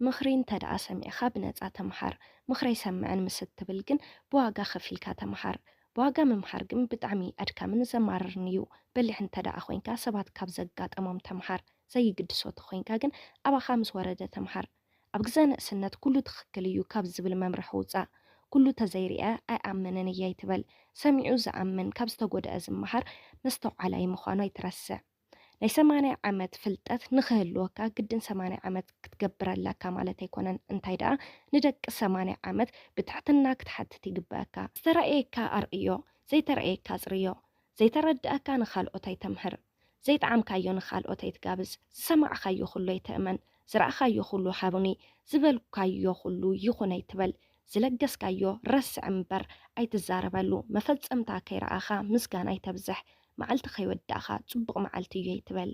ምኽሪ እንተ ደኣ ሰሚዕኻ ብነጻ ተምሃር። ምኽሪ ኣይሰምዕን ምስ እትብል ግን ብዋጋ ከፊልካ ተምሃር። ብዋጋ ምምሃር ግን ብጣዕሚ ኣድካምን ዘማርርን እዩ። በሊሕ እንተ ደኣ ኮይንካ ሰባት ካብ ዘጋጠሞም ተምሃር። ዘይግድሶ ተኾይንካ ግን ኣባኻ ምስ ወረደ ተምሃር። ኣብ ግዘ ንእስነት ኩሉ ትኽክል እዩ ካብ ዝብል መምርሒ ውጻእ። ኩሉ ተዘይርኣ ኣይኣምንን እየ ኣይትበል። ሰሚዑ ዝኣምን ካብ ዝተጎድኣ ዝመሃር መስተውዓላይ ምዃኑ ኣይትረስዕ። ናይ ሰማንያ ዓመት ፍልጠት ንኽህልወካ ግድን ሰማንያ ዓመት ክትገብር ኣለካ ማለት ኣይኮነን። እንታይ ደኣ ንደቂ ሰማንያ ዓመት ብትሕትና ክትሓትት ይግበኣካ። ዝተራእየካ ኣርእዮ፣ ዘይተራእየካ ኣጽርዮ። ዘይተረድኣካ ንኻልኦት ኣይተምህር። ዘይጠዓምካዮ ንኻልኦት ኣይትጋብዝ። ዝሰማዕካዮ ኩሉ ኣይትእመን። ዝረኣኻዮ ኩሉ ሃቡኒ፣ ዝበልካዮ ኩሉ ይኹን ኣይትበል። ዝለገስካዮ ረስዕ እምበር ኣይትዛረበሉ። መፈጸምታ ከይረኣኻ ምስጋና ኣይተብዝሕ። መዓልቲ ከይወዳእኻ ጽቡቕ መዓልቲ እዩ ኣይትበል።